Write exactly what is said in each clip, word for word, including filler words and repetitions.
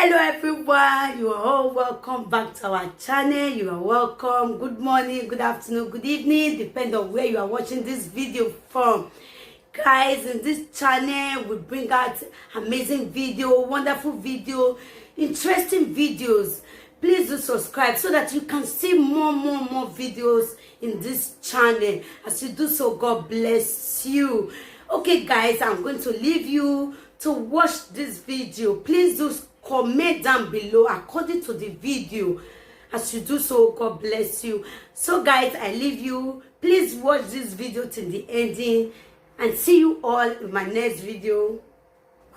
Hello everyone, you are all welcome back to our channel. You are welcome. Good morning, good afternoon, good evening, depend on where you are watching this video from. Guys, in this channel we bring out amazing video, wonderful video, interesting videos. Please do subscribe so that you can see more, more, more videos in this channel. As you do so, God bless you. Okay, guys, I'm going to leave you to watch this video. Please do comment down below according to the video. As you do so, God bless you. So, guys, I leave you. Please watch this video till the ending, and see you all in my next video.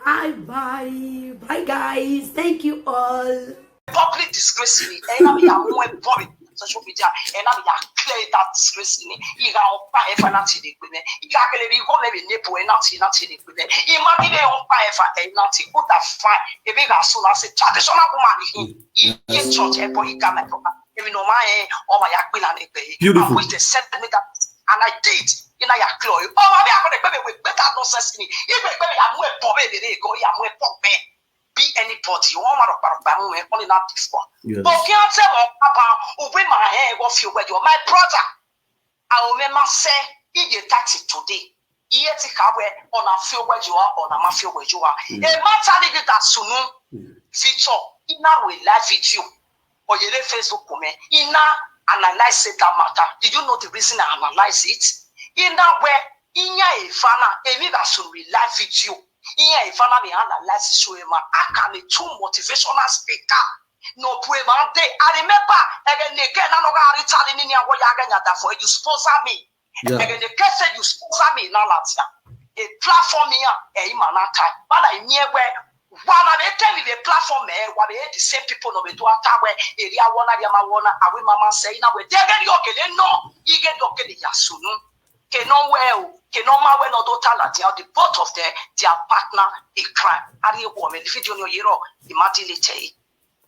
Bye bye. Bye, guys. Thank you all. Public disgrace ni. Ẹ na mi ya mu e boring. Social media. Ẹ na mi ya clear that disgrace ni. Iga o pa e fa na ti de pe me. Iga kele bi go me bi ne po e na ti na ti de pe me. Ima bi de o pa e fa e na ti. Good, that's fine. E bi ga so na say traditional woman ni. I, I church e boy, I ga my proper. E bi no ma e o ma ya pe na ne pe. Beautiful. And which they sent me that, and I did. Ina ya clear. O ma bi a ko de pe me we pe that nonsense ni. I pe pe ya mu e po be de go ya mu e po be. Be anybody. Wọ́n máa rọ̀pá rọ̀pá mú ẹ, wọ́n ní láti fọ́. Yes. Bọ̀ kí wọ́n tẹ̀ wọ́n pápá, òwe màá ẹ̀ wọ́n fi owó ẹ̀jọ̀. My brother, àwọn ọmọ ẹ̀ máa fẹ́ iye thirty today. Iye ti kà wẹ̀, ọ̀nà fi owó ẹ̀jọ̀ wa, ọ̀nà máa fi owó ẹ̀jọ̀ wa. Mm. Ẹ má ta níbi tà sùnú. Mm. Victor, iná wò live video. Oyele Facebook me, iná analyze that matter. Did you know the reason I analyze it? Iná wẹ̀, iná ìfana, èmi bá sùn wò live video. Iye ifana mi analyze show ema aka mi too motivational speaker. No bu ema de. I remember ege neke na no ga ritali ni ni awo ya ga nyada for you sponsor me. Yeah. Ege neke say you sponsor me na latia. A platform ya e ima na kai. Bana imi egbe. Wana be tell me the platform e wa be the same people no be do ata we eri awona dia ma wona awe mama say na we dege ri okele no. Ige do okele ya sunu. Ke no we o, ke no ma we no do tala dia, the both of them, their partner in crime. Ari e wo me the video ni oyero imagine te.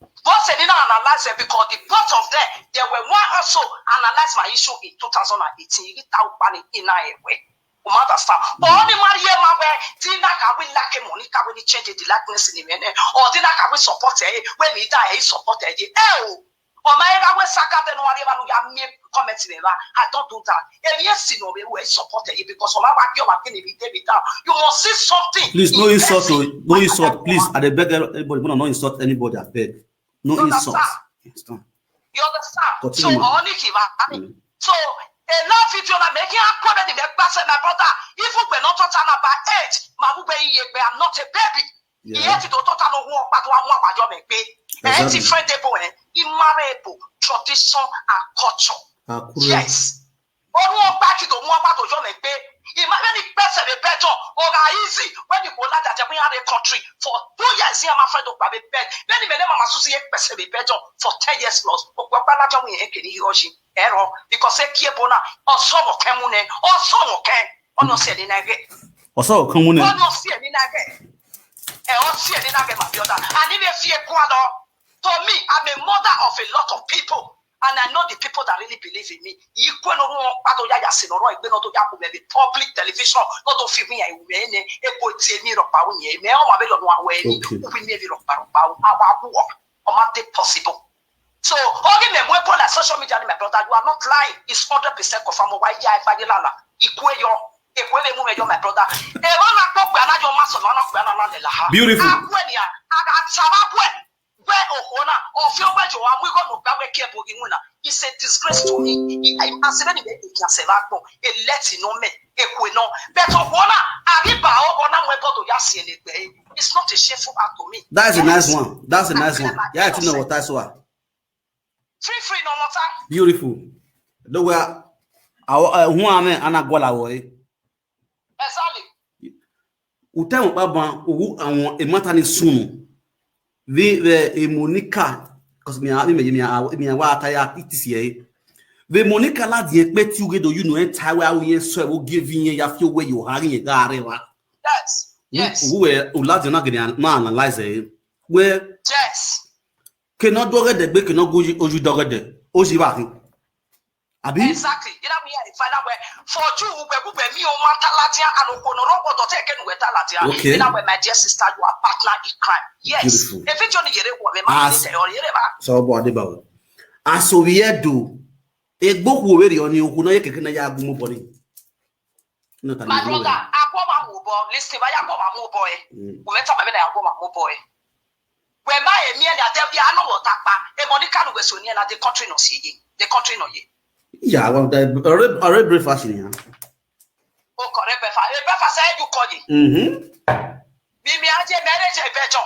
But say ni na analyze it because the both of them, they were one also analyze my issue in two thousand and eighteen. You get how funny in a way. You understand? But only Maria ma we dina ka we like money, ka we change the likeness in the men, or dina ka we support eh when he die, he support eh. Eh, o ma era we saka te no ari ma no ya mi comment me ba. I don't do that. If yes, you know, we will support you because of our your market if you take it down. You must see something. Please, no insult, oh, no insult. Please, I dey beg everybody, no insult anybody, I beg. No insult. You understand? You understand? Continue, so ma. Only give up. Mm. So a lot of people are making a comment in the person, my brother. If we were not taught about age, my we were here, I'm not a baby. Yeah. Iye ti to tota no wo pa to wa mo abajo me pe. Eh, exactly. Different ebo eh. Imare ebo, tradition and culture. Akure. Yes. Onu opa ti to mo pa to jo me pe. Imare ni pese be bejo. O ga easy when you go la jaje we are a country for two years here my friend o pa be bed. Then me ne mama susi e pese be bejo for ten years plus. O gba pa la jo we e kini hiroshi. Ero because e kie bona. Oso mo kemu ne. Oso mo ke. Ono se ni na ge. Oso kan mu ne. Ono se ni na ge. E o se ni na ge ma bi oda. Ani be fie kwa lo. To me, I'm a mother of a lot of people. And I know the people that really believe in me. Ikwe no mo pa to ya ya se no ro igbe no to ya ku me be public television no to fi mi ya iwu me ne e ko ti mi ro pa wu ye me o ma be lo no awe ni. Okay. U bi mi bi ro pa ro pa wu awa wu o ma dey possible. So only me mo po la social media ni my brother, you are not lying. It's hundred percent confirm. Why ya ipa ni lala? Ikwe yo. Ekwe le mu me yo my brother. E ma na po pe ana yo ma so na na pe ana na le la ha. Beautiful. Akwe ni a. Aga saba kwe. Where Ohona, or feel where you are, we go no back where care bogi muna. It's a disgrace to me. I am saying it can say that no. A let you know me, a quino. But Ohona, Ariba, Ohona, where God, Yasi, and it's not a shameful act to me. That's a nice one. That's a nice one. Yeah, I think know what that's what. Free, free, no matter. Beautiful. The way I, I, who am I? Anagola, eh? Exactly. Uta mo pa ban owu awon emata ni sunu. Ve ve e Monica, 'cause mi a mi me mi a mi a wa ta ya itisi e. Ve Monica la die pe ti uge do you know e ta wa o yen so e wo give yen ya fi owe yo ha yen ga re wa. Yes. Yes. Owu e o la di na gini na analyze e. We yes. Ke no do re de gbe ke no go oju do re de. O si ba kin. Abi? Exactly. You know me, I find out where for you, where, where me, oh, man, Talatia, and Okono, Robo, Dote, Ken, where Talatia. Okay. You know where, my dear sister, you are partner in crime. Yes. Beautiful. If it's only yere, what, me, man, As- say, oh, yere, ba. So, what about? As we do, a book will be on you, who know you can, ya, go, money. My brother, akpọba m ụbọ, listen, ba ya akpọba m ụbọ, eh. Mm. Ume taba bena ya akpọba m ụbọ, eh. Wee ma emi ya na-ate, ya anụ wọta kpa, e money ka nụ wee so nye na the country nọ si ye, the country nọ ye. Yeah, well, the already, already breakfast in here. O kọrọ ebe fa, ebe fa sa eju kọ ye. Mm-hmm. Bi mi aje mere je bejo.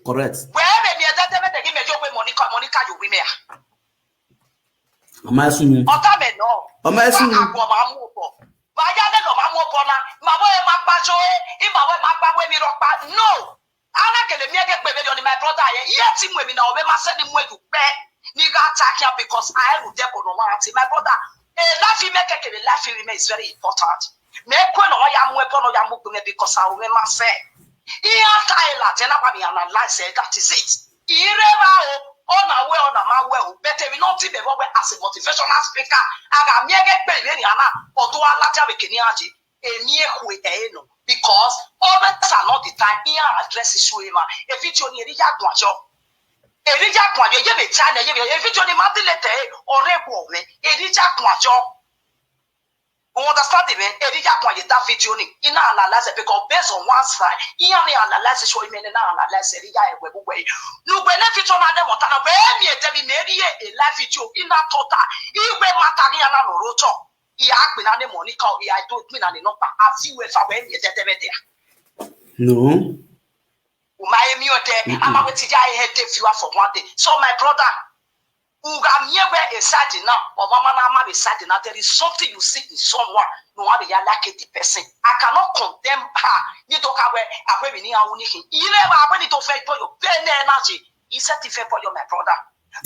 Correct. Wee me mi ete te me te gi me jo we money ka, money ka you we me ya. Ama esu mi. Ọta me no. Ama esu mi. Ba akpọba m ụbọ. Ba ya le no ma m ụbọ na. Ma bo e ma gba jo e. I ma we ma gba we mi rọpa. No. Ana kele mi ege pe me ni my brother ye. Ye ti mu emi na o me ma se ni mu eju pe. Ni ga attack ya because I will depend on one thing. My brother, a life you make a life you make is very important. Me kwe no ya mu e no ya mu pe me because I will me ma se. Ihe aka anyị la je na gwa mi analyze, eh, that is it. Ire ba o, ọ na we, ọ na ma we o. But we not be we as a motivational speaker. Aga mi ege pe ni ana, odo ala ja be kini aje. Emi e kwe e no. Because all the time, not the time, he address issue ma. If it's only eri ya gwa jo. Eri ya gwa jo, ye be chale, ye be, if it's only ma delete, eh, ore bo me. Eri ya gwa jo. You understand me? Eri ya kwa ye that video ni. Ina analyze because based on one side, ina ni analyze show me na analyze eri ya ewe bu we. No we na video na ne Montana we mi e tell me eri ye a live video ina tota. Iwe matari ana no roto. I akpe na ne Monica, I do me na ne no pa. Asi we fa we mi e tell me there. No. Uma emi o de, ama we ti ja e head viewer for one day. So my brother, Uga mie we a side now, or mama na ma a side now. There is something you see in someone, no one ya like the person. I cannot condemn her. Ni to ka we, akwe mi ni awu ni hin. Ire ba we ni to fe for your pain energy. He said if for your my brother.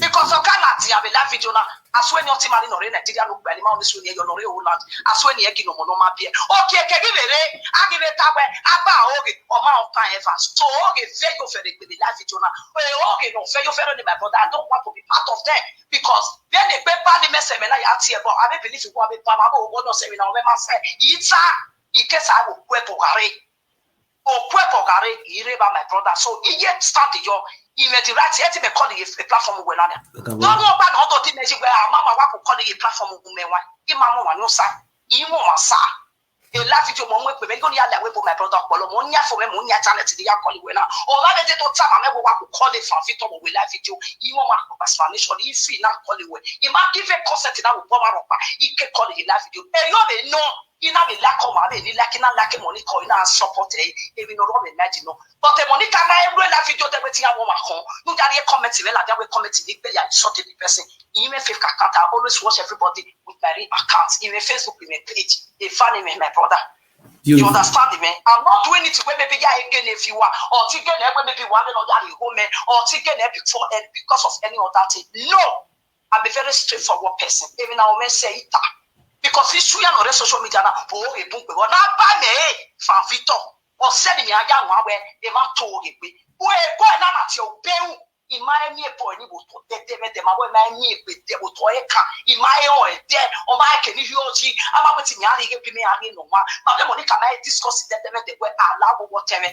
Because of Kalati, I will live video now. As when your team are in Nigeria, look by the man this way, your Lori Holland. As when you get no more, no man beer. Okay, okay, give it, eh? I give it that way. Aba oge, or man of time ever. So oge, fair you for the live video now. Eh, oge, no, fair you for my brother. I don't want to be part of them. Because then they pay parliament seminar, ya tie, but I believe you go be papa, but what no seminar, we must say, it's a, in case I will quit Bogare. Or quit Bogare, Ireba, my brother. So he yet start the job. He made the right, he had to be calling a platform where I don't know about how to teach me where mama wa ko call a platform me wa. Imamo wa no sa. Imo wa sa. A live video mo mo pe me go ni ala we bo my brother polo mo nya for me mo nya channel ti ya call we na. O la de to tama me wo wa ko call it fan fit to we live video. Imo ma ko explanation if he na call we. He ma give a consent na wo power up. He can call it live video. E yo le no. Ina mi like o ma ni like ina like money ko ina support e. E mi no ro me na di no. But the money can I every live video that wetin I want ma kon. No that comment me like that we comment ni pe ya sort the person. He may feel account. I always watch everybody with my real account. He may Facebook, he may page. He funny me, my brother. You understand me? I'm not doing it where maybe ya again if you are, or to get where maybe one or that you home, or to get before and because of any other thing. No, I'm a very straightforward person. Even now, men say it. Because this you on social media now, oh, a book, but not by me, fan Victor, or sending me a young one where they want to get me. Who a boy, not at your bell. Ima emi epo ni bo to tete mete ma bo ima emi epe te bo to eka. Ima e o ete o ma ke ni yoji ama bo ti mi ari ge bi mi ari no ma ma be mo ni ka ma discuss tete mete we ala wo wo teme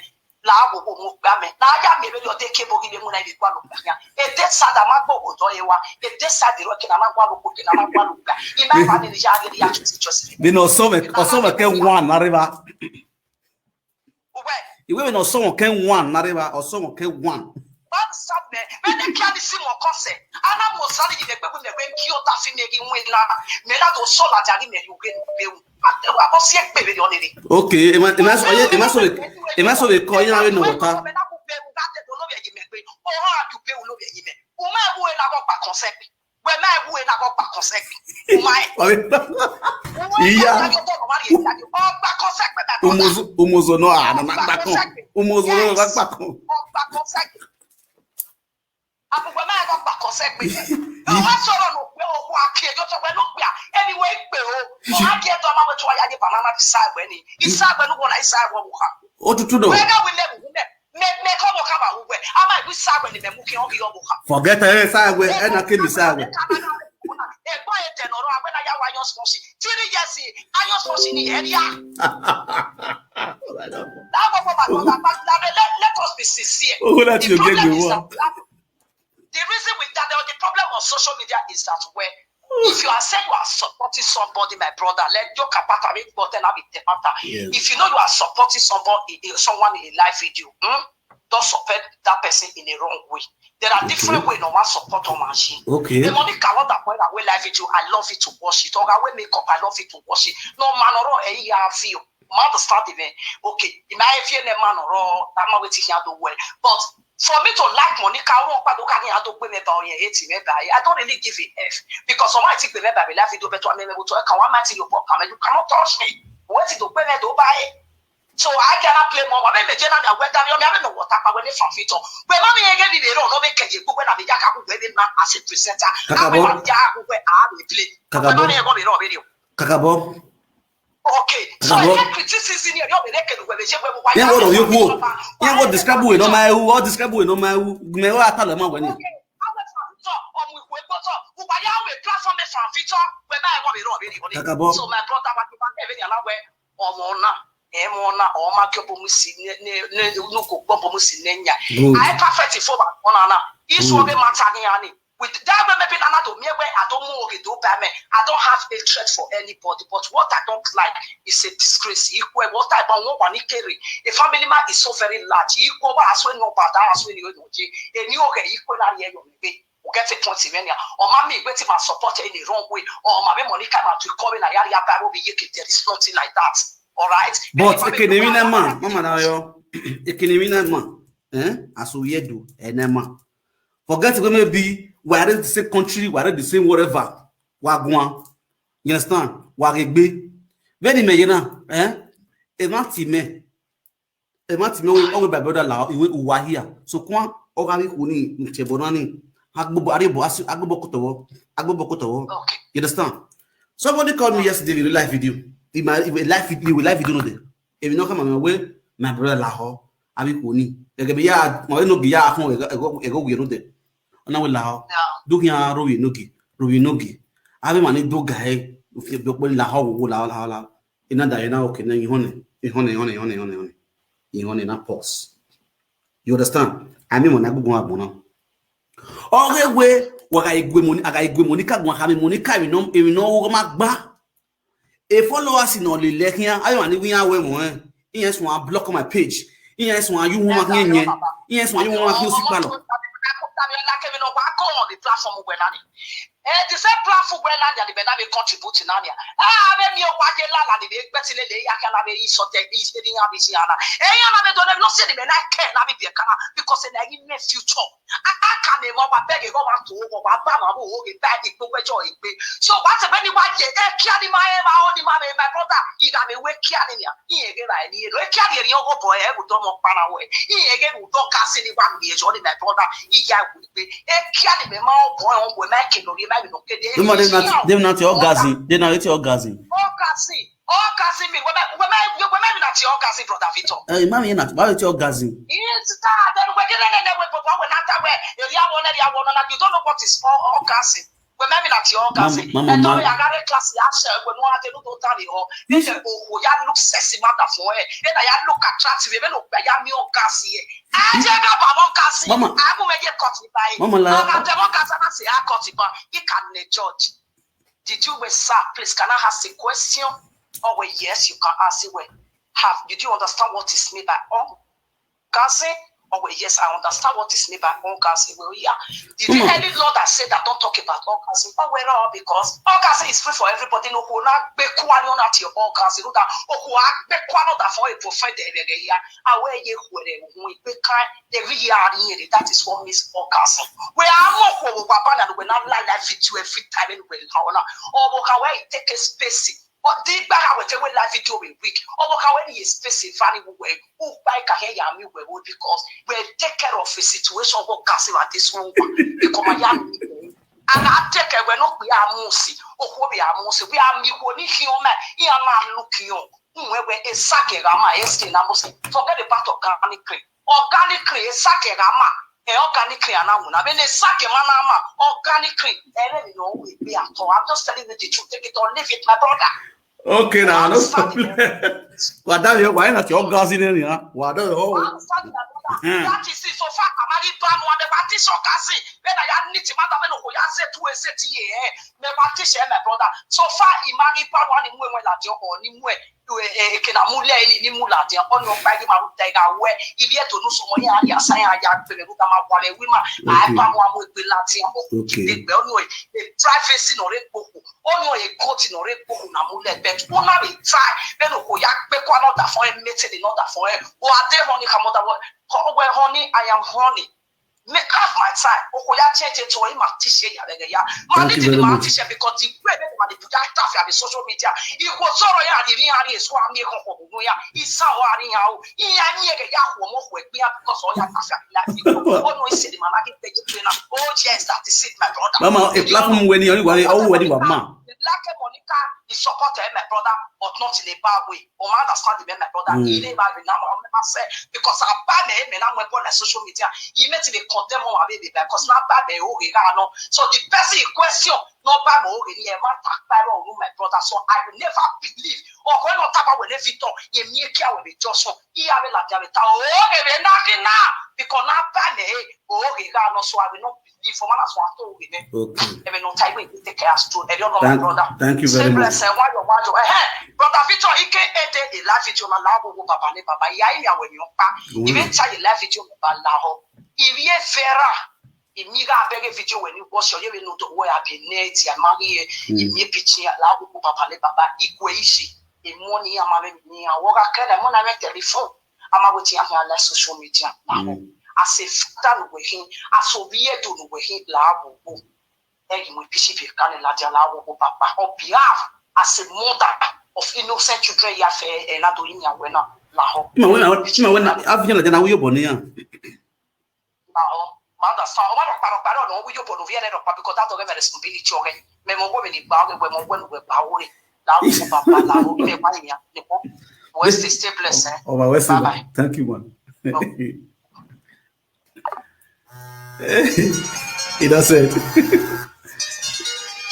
la wo wo mo gba me na ya mi be yo te ke bo gi be mo na ibi kwa lo gba ya e te sada ma gbo wo to e wa e te sada ro ke na ma gwa lo ko ke na ma gwa lo gba ima fa ni ya ge ya ti just Bi na ọsọ me, ọsọ me ke one na river. Uwe. Iwe me na ọsọ me ke one na river, ọsọ me ke one. Ba sa me me ne kia ni si mo kose ana mo sari gi me pe me pe ki o ta fi me gi nwe na me na do so la jari me yu ge be u. Ate wa ko si e pe be yo ni. Okay, e ma e ma so e ma so e ma so ko yin awe no water. Me na ku be u ga te do lo be gi me pe o ha du be u lo be gi me o ma e bu e na ko pa kose pe. We ma e bu e na ko pa kose pe o ma e. Iya. O pa kose pe da. Umozo umozo no a na na gba kon. Umozo no na gba kon. O pa kose pe. Abu we ma e ko pa kose pe. O wa sọ̀rọ̀ no pe o wa ke jo to pe no pe a. Anyway pe o. O wa ke to ma we to ya ni banana bi sa we ni. Isa we no wona isa we wo ha. Otutu no. We ga we le bu me. Me me ko mo ka ba wo we. Ama bi sa we ni me mu ke o bi o wo ha. Forget e sa we e na ke mi sa we. sponge. Three years, eh, iron sponge in the area. That one, my brother, but let, let us be sincere. Owó láti The ògèdè problem is wà. that, that the reason with that, the problem on social media is that when if you are saying you are supporting somebody, my brother, let joke about it, but then I be the matter. Yes. If you know you are supporting somebody, eh, someone in a live video, hmm? Don't support that person in a wrong way. There are different ways no one support on machine. Okay. The money cannot that point away live video. I love it to watch it. Or I will make up. I love it to watch it. No man or any view. Man understand even. Okay. In my view, the man or I'm not waiting here to well. But for me to like Monica, I don't know how to pay me by hate me by. I don't really give a F because someone I take me by live video, but I mean, to can one man you pop, you cannot touch me. What is the payment to buy? So I cannot play more. I mean, the general, I went down, I mean, what I went from Fito. But mommy, I get me wrong, no make you go when I be Jaka, when I'm as a presenter. I Kakabo. Will Jaka, where I will play. Kakabo. Mommy, I go be wrong video. Kakabo. Okay. So Kakabo. I get criticism here. You make it when they say, well, why Yẹn you wọ́n rọ̀ have yókù o. Fito? Yẹn wọ́n describe wẹ̀ náà máa wú. Ọ́ describe wẹ̀ náà máa wú. Mẹ wọ́n àtàlẹ̀ máa wẹ̀ ni. Okay. I went from Fito. Um, we go to. Who buy our platform from Fito? When I go be wrong video. Kakabo. So my brother, what you want? Every allow where? Ọmọ náà, ẹ mọ náà, ọmọ akẹ́ bomu si ne ne ne nuko gbọ́ bomu si ne nya. Good. I perfect for my one na. Isu Good. Oge matter ni ani. With that way maybe nana to me where I don't move okay to pay me. I don't have hatred for anybody, but what I don't like is a disgrace. Equal what I want one carry. A family man is so very large. Equal what as when no bad as when you know. And you okay equal na here you be. We get a point in many. Or mommy wait my support in the wrong way. Or my money come out to come in a yari yaba will be yeke. There is nothing like that. All right. But Mommy, ekene you mi na can't ma, have mama na yo. Ekene mi na ma. Eh? Aso yedu enema. Forget we maybe we are in the same country, we are in the same whatever. Wagwan. You understand? Wagegbe. Very me yena, eh? E ma ti me. E ma ti me we o my brother la iwe uwa here. So kwa o ga mi kuni nchebo nani. Agbo aribo asu agbo kotowo. Agbo kotowo. Okay. You understand? Somebody called me yesterday with a live video. In my with a live video, with live video no dey. If you no come my way, my brother la ho. Abi kuni. Ege bi ya, mo no gi ya ho ego ego wi no dey. Ona we la ho. Yeah. Do ya ro wi no gi, ro wi no gi. Abi mani do guy, if you be la ho wo la la la. Ina da ina okay na ihone. Ihone ihone ihone ihone ihone. Ihone na pause. You understand? I mean when I go go agbona. Oge we waga igwe money, aga igwe money ka gwa kami money ka mi no, mi no wo ma gba. E followers no le le kian, ayo ani wi awe mo eh. Iyen so a block my page. Iyen so a you woman yen yen. Iyen so a you woman fi si palo. Eh, the same platform where now they be now they contribute now. Ah, me me wa de la la they be expect le le ya ka na be iso te is the ya be si ana. Eh, ya na be don't no say the me na care na be be kana because na in the future. Aka na mo ba beg go ba to go ba ba ma bo o ge ba di gbogbo ejo igbe. So what if anyone ye e kia ni ma e ma o ni ma me my brother. He got me we kia ni ya. He e ge ba ni e lo e kia ni e ri ogo bo e gu do mo pa na we. He e ge gu do ka si ni wa mi e jo ni my brother. He ya gu igbe. E kia ni me ma o bo e o we ma ke lo ri ma mi no ke de. Dem na dem na dem na ti orgasm. Dem na ti orgasm. Orgasm. Orgasm me. We ma we ma we ma na ti orgasm, brother Victor. Eh, mami na ba ti orgasm. Yes, that then we get na na we bo we na ta we. E ri awon na ri awon na you don't know what is orgasm. We ma na ti orgasm. Mama, And mama. Don't ya gare class ya se we no ate no to tari ho. Ese o ya look sexy mother for e. E na ya look attractive. E no ya mi orgasm e. A je ga ba orgasm. Mama. A mu me je cut by. Mama la- Aga te orgasm na se a cut by. He can judge. Did you wait, sir? Please, can I ask a question? Oh, well, yes, you can ask it. Well, have did you understand what is meant by orgasm? Oh, well, yes, I understand what is meant by orgasm. Well, yeah. Did you Mm. any law that said that don't talk about orgasm? Oh, well, no, because orgasm is free for everybody. No, who not be quality on at your orgasm. No, that oh, who are be quality that for a prophet. Yeah, I wear you who are who we kind. That is what means orgasm. We are more who we are banner. We not like that fit you every time. And we are not. Or we can wear it take a space. But the back I will take away life into a week. Or we can wear a space in funny way. Who buy can hear ya me well because we take care of a situation what orgasm at this one. Because I am. And I take away no we are musi. Or who we are musi. We are me who ni human. He am not looking on. Who we a sack a rama a skin. I must forget the part of organic cream. Organic cream a sack a rama. Eh, organically, and I'm gonna be the second man, I'm organically. Eh, let me know we be at all. I'm just telling you the truth. Take it or leave it, my brother. Okay, now no Understand problem. Wada yo, why not your gazi ne ya? Wada yo. Understand, my brother. Hmm. That is it. So far, I'm already done one. The party so kasi. When I need to matter when we are set to a set here. The party share, my brother. So far, I'm already done one. Ni mwe la dio ni mwe. Ekena mule ni ni mula dio. Ono pa ni maru tega we. Ibi eto no so mo ya ya sa ya ya pele ruta ma wale wima. I Okay. pa wa mo pe la dio. Okay. Egbe ono e privacy no re poku. Ono e court no re poku na mule bet. Ona be try. Beno ko ya pe ko another for e mete the another for e. O ade honey ka mother. Ko we honey, I am honey. Make half my time. Oko ya change it to him teach ya ya ya. Thank Mani you to very the man much. Teach because the way that man put that stuff on the social media. He go sorrow ya the real is what me ko ko no ya. He saw what he how. He ya ni ya ya ko mo ko gbe ya because all ya stuff ya life. Oh no, he said the man I get pay you na. Oh yes, that is it, my brother. Mama, a platform when you only worry, oh, when you are ma. Like Monica, he support her, my brother, but not in a bad way. O ma understand the man, my brother. Mm. He never be now, I say because I buy me, me now we put on social media. He made me condemn on my baby because now buy me, oh, he got no. So the person in question, no buy me, oh, he never talk by oh, my brother. So I will never believe. Or when not talk about when if you talk, you make care with the just so. He have a lot of it. Oh, okay, we not now because now buy me, oh, he got no. So I will not believe for one as one to me. Okay. Even no time we take care of story. Every other my Thank, brother. thank you Say very much. bless and why you want to. Eh, brother Victor, he can't end the live video na la go go papa ne papa. Ya ya when you pa. Mm. Even tell the live video ba la ho. If you fera, if me ga beg video when you go show you know the way I be net ya marry. If me pitching la go go papa ne papa. Equation. If money I'm having me. I work at kind of money telephone. I'm a waiting on social media. Now, Mm. I say father no we him. I so be to no we him la go go. Egi mu pisi bi kane la dia la wo papa. On behalf as a mother of innocent children ya fe e na do inya we na la ho. Ma when I, ma when I, I've been like that, we your bonnet. La ho. Ma da sa o ma do paro paro no we yo bono vi e no pa because that of them responsibility o ge. Me mo go me ni ba o ge we mo we we ba o re. La wo papa la ho me pa inya. Ni ko. West stay blessed. Eh? Oh, my West. Bye-bye. Thank you, man. He does it.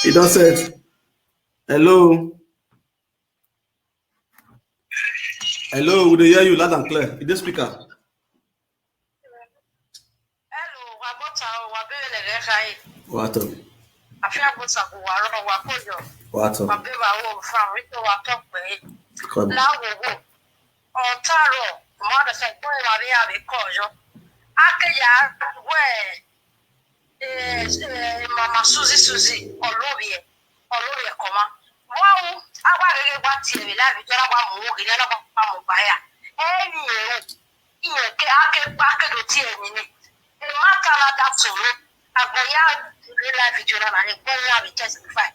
He does it. Hello. Hello, we dey hear you loud and clear. Is this speaker? Hello, wa bota o, wa bere le re kai. What up? Afia bota ko wa ro wa ko yo. What Wa up? be wa wo fa ri to wa to pe. Come. La wo wo. O ta ro, mo da sa ko wa be ya be ko yo. Ake ya we. Eh, eh, mama Suzy Suzy, olobi e. Olobi e koma. Wa u, awa ge ge wa ti e la bi to la wa mo ge na wa mo ba ya. Eh, ni e. Iye ke ake ake do ti e ni ni. E ma ka na da so ni. Agbo ya le la video na na ni ko ya bi testify.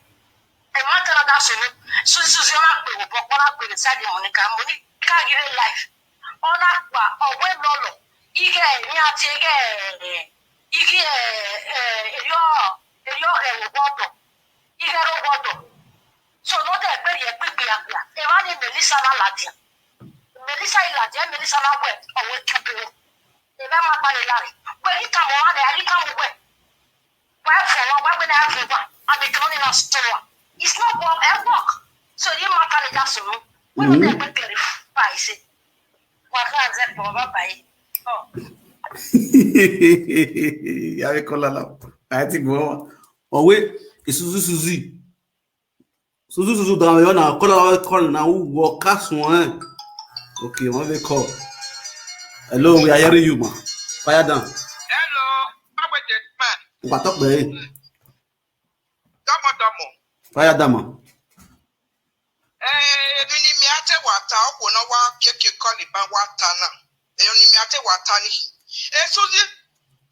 E ma ka na da so ni. Suzy Suzy ma pe wo bo ko la pe sa di Monica. Monica give life. Ona pa owe lolo. Ige ni ati ige ige eh eh yo yo eh wo to. Ige ro wo to. So no te pe ye pe pe ya. E ma ni Melissa na la dia. Melissa ila dia, Melissa na we, owe tu pe. E ba ma pa ni la re. We ni ka mo wa le, ani ka mo we. Wa fo wa, wa pe na fo wa. Abi kan ni na so wa. It's not work, e work. So ye ma ka le ja so no. We no te pe clarify say. Wa ka ze po ba ba yi. Oh. Ya ve kola la. Ati bon. Oh oui, et Suzy Suzy. Suzy Suzy dans le na kola la kola na ou wo ka son hein. Okay, on va call. Hello, we are hearing you, man. Fire down. Hello, how are you, man? We are talk there. Domo domo. Fire down, man. Eh, èmi ni mi ate wata, o ko na wa ke ke call ba wata na. E ni mi ate wata ni. E Suzy,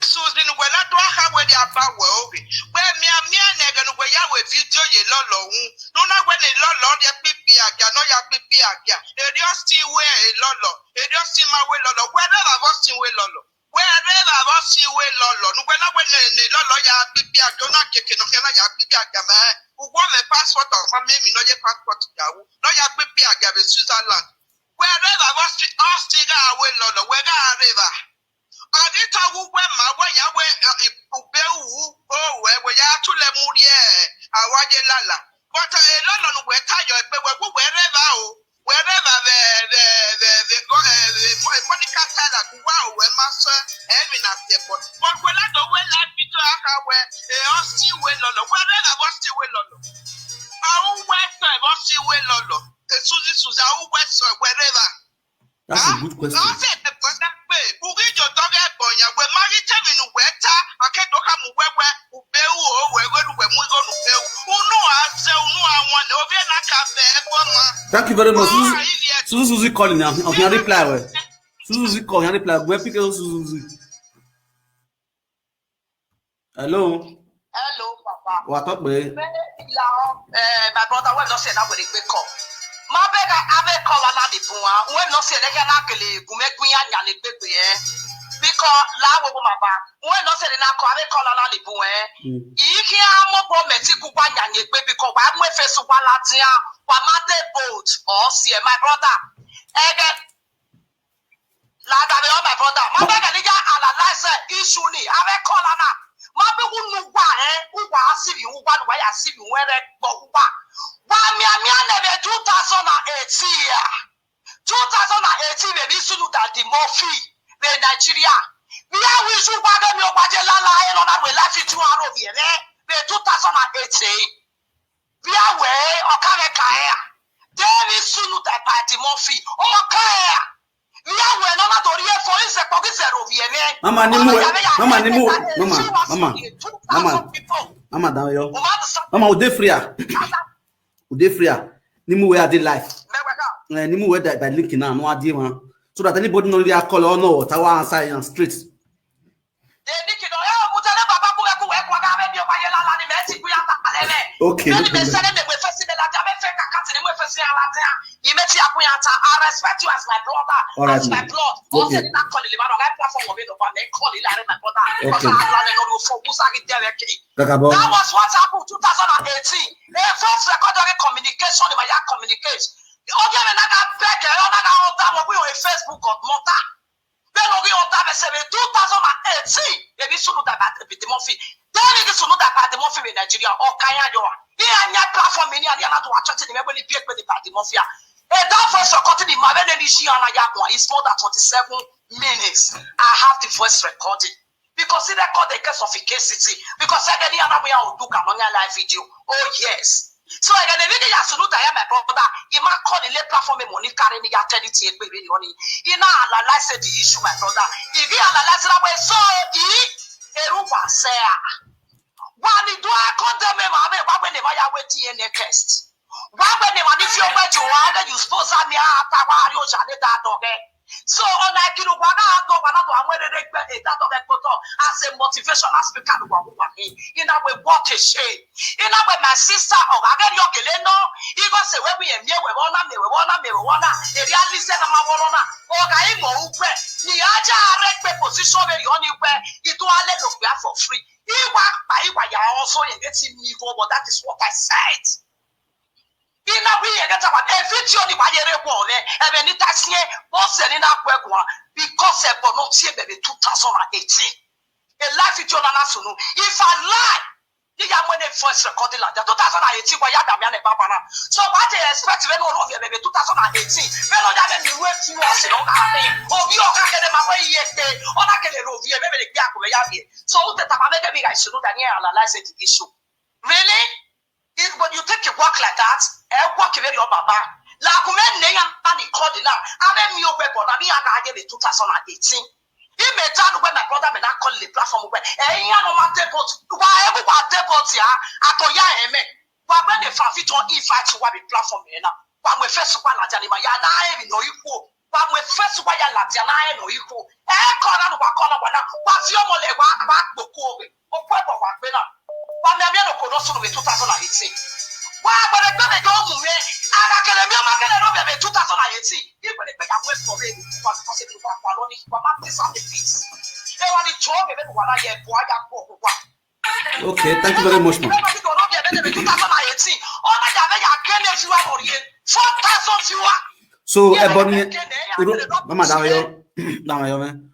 Suzy ni we la do ha we di aba we o bi. We mi a mi a ne ga ni we ya we video ye lolo hu. No na we ni lolo de pipi aga, no ya pipi aga. E di o si we e lolo. E di o si ma we lolo. We na la vo si we lolo. We re la vo si we lolo. Nu we na we ne ne lolo ya pipi aga, na ke ke no ke na ya pipi aga ma. U wo me passport o fa me mi no ye passport ya u. No ya pipi aga be Switzerland. We re la vo si o si ga we lolo. We ga re ba. Agi ta wu we ma we ya we, eh, ube wu o we we ya tu le mu rie awaje lala. But, eh, lo lo nu we ta yo pe we wu we re ba o. We re ba we we we we go, eh, we mo- eh, Monica Tyler ku wa o we ma so e mi na se po. But we la do we la bi to aka we, eh, o si we lo lo. We re ba o si we lo lo. A u we so e o si we lo lo. Eh, Susie, Susie, a u we so we re ba. That's a good question. Thank you very much. Suzu, Suzu calling now. Okay, reply well. Suzu call, reply. Where pick up Suzu? Hello. Hello, Papa. What up, man? Eh, my brother, when no say na we dey call. My beg, I be call na the bua. When no say they can actually go make me anya the baby, eh. Because la wo my ba. When no say na call, I be call na the bua, eh. Iki amo bo meti ku kwa nya nye baby ko wa mo fe su wa la tia. Wa ma de boat. Oh, see, my brother. Ege, Lada be, oh, my brother. Ma be ga ni ja analyze issue ni. Abe call na. Ma be wu nu wa, eh. Wu wa asibi, wu wa nu wa ya asibi, wu re gbo wu wa. Wa mi a mi a ne be two thousand and eighteen ya. Two thousand and eighteen be bi sunu da di mofi be Nigeria. Mi a wi su wa be mi o wa je la la e lo na we la fi tu aro bi e be two thousand and eighteen. Bia we, okare kaea. David sunu da by the Murphy. Okare. Bia we no na dori e fo ise po ki zero bi ene. Mama ni mu, mama ni mu, mama, mama, mama, mama da yo. Mama, o de free a. O de free a. Ni mu we a de life. Eh, ni mu we da by link na no a de man. So that anybody no dey call or no, ta wa answer yan straight. David ki no, eh, mutele baba ku ku we ku ga be bi o pa ye la la ni me ti ku ya ta le me. Okay, no problem. Me se le me we fesi me la ja me fe ka ka ti ni we fesi ala ja. I respect you as my brother, as my blood. Okay. That was what happened two thousand and eighteen. Eh, first record, communication in my communication. Okay, we na ga beg, eh, we na ga order, we on Facebook or mother. Then we on time, say, two thousand and eighteen, they be sunu that bad, be the mafia. Then they sunu that bad, the mafia in Nigeria, or Kaya Joa. He and your platform, many and the other to watch it, they will be the bad, the mafia. And that voice recording in my name is Shiana Yakwa. It's more than twenty-seven minutes. I have the voice recording. Because he record the case of Ike City. Because I didn't know we are Uduka on your live video. Oh, yes. So I got a video as to that, my brother. He might call the late platform money carrying the attorney to a baby on it. He now analyze the issue, my brother. If he analyze that way, so he, Eruwa say, "Why do I condemn him? I mean, why when they buy our D N A test? Why when they want if you went to why you suppose I mean, I thought you shall let that dog, eh?" So, on a kilo, one hour, one hour, I'm ready to get that of a photo as a motivational speaker. In a way, what a shame. In a way, my sister, or I get your Keleno, he was a way we and me, we wanna, me, we wanna, me, we wanna, a realist and my wanna, or I know who press. Ni aja arek pe position where you only wear, it will let look for free. He walk by, he was also a getting me go, but that is what I said. Ina wi ye gata wa, e video ni wa ye re wo re, e be ni ta sie, o se ni na kwe kwa, because e bo no tie be be two thousand and eighteen. E live video na na sunu. If I lie, ni ya mo ne voice recording la, two thousand and eighteen wa ya da mi ane baba na. So what they expect we no ro be be two thousand and eighteen. We no ya be mi we fi o se no ka be. Obi o ka kede ma we ye te, o na kede ro be be be ya ko ya be. So o te ta ba me ke mi ga sunu da ni analyze the issue. Really? If, when you take a work like that, eh, work very your baba. La kume ne ya ani call the la. Ave mi o we bo na mi aga age be two thousand and eighteen. He may tell when my brother may not call the platform where, eh, ya no ma take vote. Why ever wa take vote ya? Ato ya eme. Wa when the fan fit on invite you wa be platform na. Wa mo first wa la jani ma ya na e mi no iku. Wa mo first wa ya la jana e no iku. Eh, call na wa call na wa na. Wa fi omo le wa, wa gboko we. Okwe bo wa gbe na. Wa mi ami no ko no sunu be two thousand and eighteen. Wa gbere gbe be go mu me. Aga kele mi o ma kele no be be two thousand and eighteen. Ni gbere gbe ya we for me. Wa ko se ni wa kwa lo ni wa ma ti sa mi fit. E wa ni cho be be wa na ye bo aya ko ko wa. Okay, thank you very much, man. Two thousand and eighteen. O na ya be ya kele fi wa mo ye. Four thousand fi wa. So, Ebony, Mama, down here, down here, man.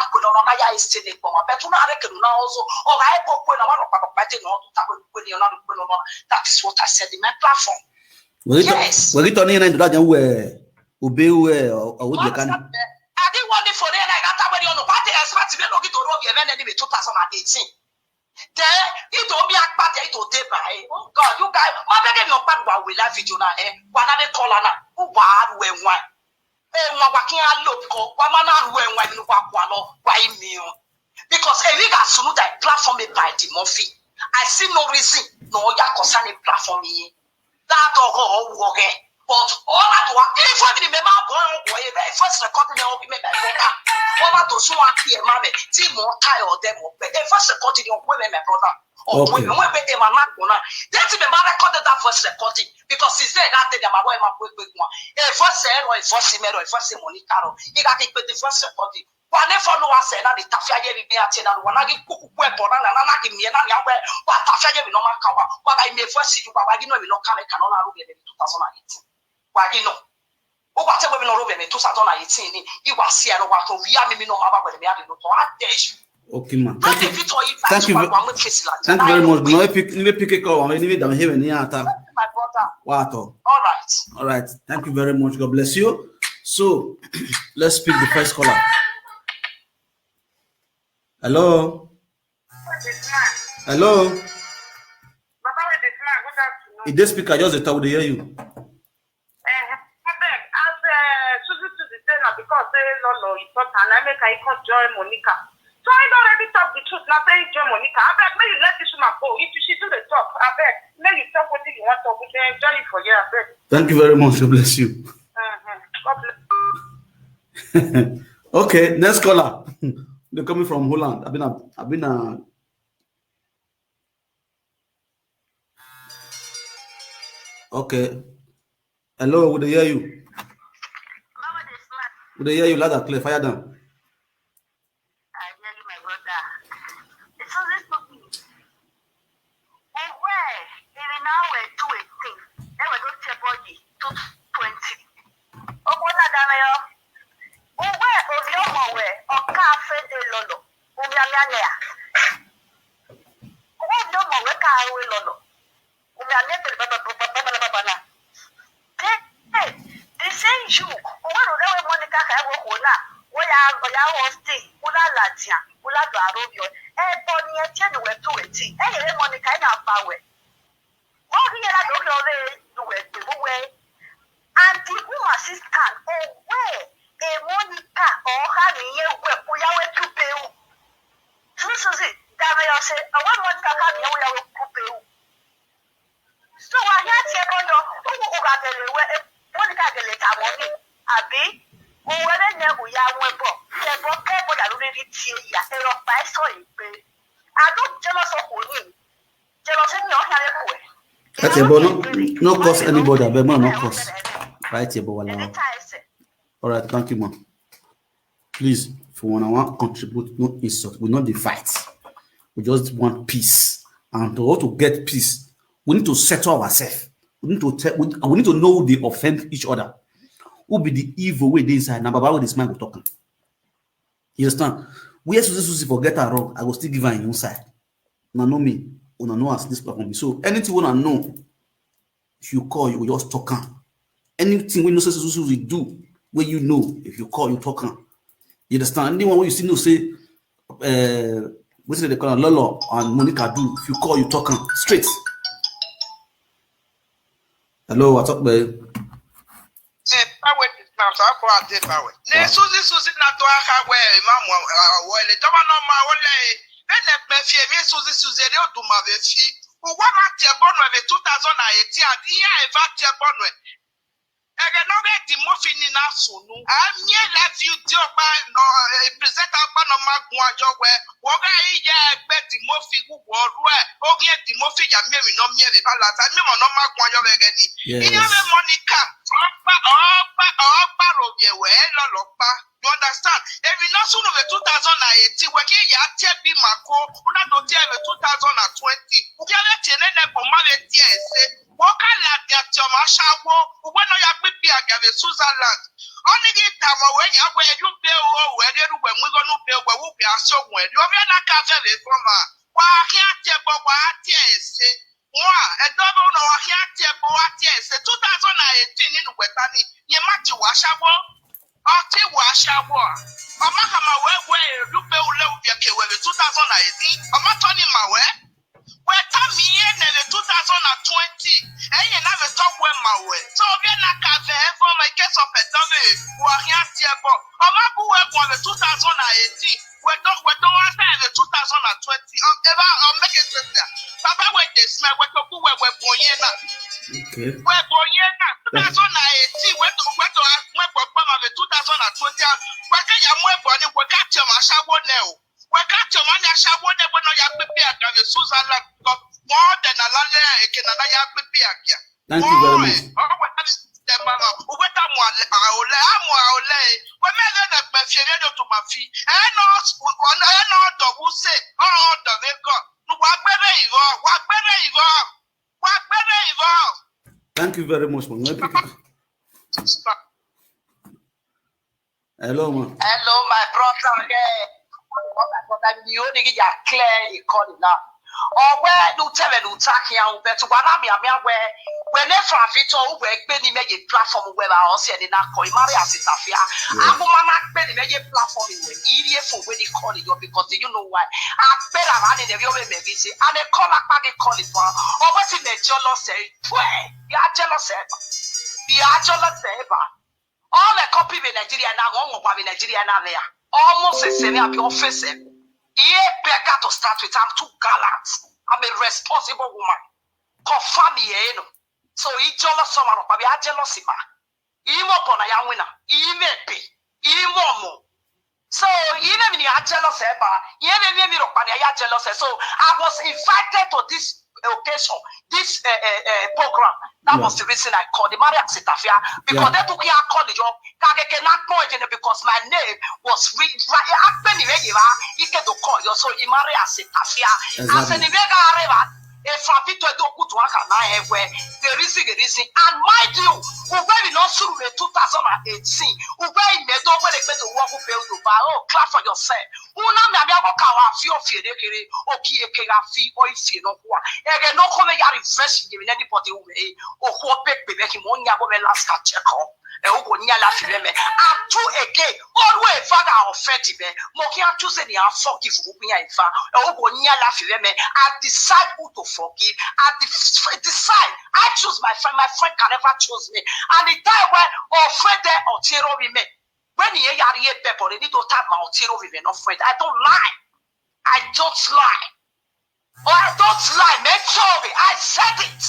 ma kwe no na ya ese ne kpoma. But una re ke na also. O ga e ko kwe na ma no pa pa te no. Ta kwe kwe ni na kwe no. That is what I said in my platform. Were you ta- Yes. Were you turning into that young where Ube where or would you can? I didn't want it for them. I got away on the party expert. Me no get to know you even any two thousand and eighteen. Then it don't be a party to day by. Oh God, you guys, my baby no part wa we live video na eh. Wa na de call na. Who wa we one. Eh, wa wa kin a look ko. Wa ma na we one ni wa kwa lo. Wa mi o. Because if you got sunu that platform me by the Murphy, I see no reason no ya concern a platform me. That dog or work. But all I do, if I remember, boy, boy, if first recording, I'll be my brother. All I do, so I hear, mammy, Tim or Ty or them, or if first recording, you're women, my brother. Or Okay. Women, women, they man, man, gonna. Then Tim, my recorded that first recording because he said that day, my boy, my quick, quick one. If first say, or if first say, or if first say, Monica, or he got it with the first recording. Wa ne fɔ no asɛ na ne tafia yɛ bi bɛ ate na no wa na ge kuku kue bɔ na na na na ge mie na ne awɛ wa tafia yɛ bi no ma ka wa wa ga ime fɔ si wa wa gi no mi no ka me ka no na ro bɛ two thousand and eighteen wa gi no o wa te we mi no ro bɛ two thousand and eighteen ni i wa si no wa ko wi a mi mi no ma ba wɛ mi a de no to a de shi Okay, man. a Thank de you. fi to yi Thank you. wa ve- wa mo face la Thank you very much. No, if you if you pick a call, I mean, if you don't hear any attack. My brother. Wow. All right. All right. Thank you very much. God bless you. So let's pick the first caller. Hello. Hello. Baba with the flag, good afternoon. Is this speaker just the talk? They hear you. Eh, abeg, as uh, Susie to the day now because say no no it's not and I make I come join Monica. So I don already talk the truth now say join Monica. Abeg, make you let this woman go. If she do the talk, abeg, make you talk wetin you wan talk. We dey enjoy you for here, abeg. Thank you very much. God bless you. Uh-huh. God bless. Okay, next caller. They're coming from Holland. I've been a, I've been a. Okay. Hello, would they hear you? Baba dey smile. Would they hear you loud and clear? Fire down. I hear you, my brother. It's only stupid. Ewe, iri na we two eighteen. Ewe don tell body two twenty. Ogbona dame yo. Uwe obi omo we oka fe de lolo. Umi ami anya ya. Uwe obi omo we ka we lolo. Umi ami ete baba baba baba baba na. Hey, hey. Oya, oya, hosting. Ula latia. Ula do arobio. E boni e tieni we tu eti. E yere Monica ina bawe. O ri era do lo re do we do we. And the woman sister, oh, we. E Monica, oh, ha ni ye we, oya we tu pe u. Susuzi, dame yo se, owe Monica ka ni ye we, oya we tu pe u. So wa ya tie bodo, ugu uga gele we, e, Monica gele ta moni, abi, uwe re ne uya we bo, ke bo, ke bo ya lori ri tie ya, e ro pa e so ipe. I don't jealous of you. Jealous ni o ya le ku e. That's a boy. No, no curse anybody. I beg, man, no curse. Right here, boy. All right, thank you, man. Please, if you wanna want contribute, no insult. We not the fight. We just want peace. And to, to get peace, we need to settle ourselves. We need to tell. We, we need to know the offend each other. Who be the evil way dey inside? Now, Baba, with this man go talking. You understand? Where Susie Susie forget her wrong, I go still give her in side. Una know me. Una know as this platform be. So anything una know, if you call, you go just talk am. Anything wey you know say Susie Susie do, wey you know, if you call, you talk am. You understand? Anyone wey you see know say, uh, wetin dem dey call am, Lolo and Monica do, if you call, you talk am straight. Hello, what's up, babe? Say, power this now, so I go out there, power. Ne Susie Susie na to aka we, ma mo, uh, we le, to ma no ma, we le. Then the pe fi mi Susie Susie, they do ma be fi. Uwa ma tie bono ebe two thousand and eighteen, and iya eva tie bono. Ege no ge di mo fi ni na sunu. A mi e la fi di opa no, eh, present opa no ma gun ajo we. Wo ga iya egbe di mo fi gu wo ru e. O ge di mo fi ya mi mi no mi e ba la ta mi mo no ma gun ajo we ge ni. Iya be Monica. Opa, opa, opa ro ye we lo lo pa. You understand? If you not soon of two thousand and eighteen, we can ya tie bi mako, una do tie of two thousand and twenty. We can let you ne ne for marry tie say. Wo ka la dia ti o ma shawo. We no ya gbe bi aga be Switzerland. Only give time we ya we you be o we get we mu go no be we we be aso we. You be na ka fe be from ma. Wa ki a tie bo wa tie say. Wa e do be no wa ki a tie bo wa tie say two thousand and eighteen ni we ta ni. Ye ma ti wa shawo. Ati wa shawo. Oma kama we we du be ule u bia ke we two thousand and eighteen. Oma to ni ma we. We ta mi ye ne le two thousand and twenty. E ye na be to we ma we. So we na ka ve e fo ma ke so pe to be. Wa ki a tie bo. Oma bu we ko le two thousand and eighteen. We do we do wa ta le two thousand and twenty. O e ba o make it sense. Baba we dey smell we to ku we we bo ye na. Okay. We bo ye na two thousand and eighteen. We to we to we bo pa ma le two thousand and twenty. We ke ya mu e bo ni we ka tie ma shawo ne o. We ka tie ma ni ashawo ne we no ya pe pe aga le Switzerland. Mo de na la le e ke na na ya pe pe aga. Thank you very much. Uwe ta mu ale aole amu aole. We me le na pe fi re do to ma fi. E no e no do wu se. O do ve ko. Nu wa gbere iwo, wa gbere iwo. Wa gbere iwo. Thank you very much, man. Let me pick it. Hello, man. Hello, my brother. Yeah. My brother, you only get clear economy now. Or where do tell me to attack here, but what I'm here, where when they from Vito, where Benny made a platform where I was saying in that call, Maria Sitafia. I go man, Benny made a platform where idiot for when he call it because you know why. I bet I ran in the real way, maybe say, and they call up and they call it for, or what's in the jealous say, pray, they are jealous ever. They are jealous ever. All the copy in Nigeria now, one of in Nigeria now there. Almost the same, I'll be office. He better to start with. I'm too gallant. I'm a responsible woman. Confirm me, you know. So he jealous someone, but we are jealous, man. He more bona ya winner. He may be. He more more. So he may be a jealous, eh, but he may be me, but he are jealous. So I was invited to this occasion, this uh, uh, uh, program. That was the reason I called the Maria Sitafia because they took your call the job. Kageke na point, you know, because my name was re- right. I been in Ike to call you, so he Maria Sitafia. I said, the mega areva. If I fit to do good work and I have where the reason, the reason, and mind you, we very not soon in two thousand and eighteen. We very made over the better work who build the bar. Oh, clap for yourself. Una me abia ko kawa fi o fi de kere o ki e kere fi o fi no kwa. Ege no ko me ya refresh ye me anybody u me o ko pe pe be ki mo nya ko me last ka check o. Ewo nyala fire me. Atu again. Always father offend me. Mo ki atu se ni a forgive wo nya ifa. Ewo nyala fire me. I decide who to forgive. I def- decide. I choose my friend. My friend can never choose me. And the time when offend or tiro me. When he yari a pepper, they need to tap my tiro me no friend. I don't lie. I don't lie. Oh, I don't lie, man. Sorry, I said it.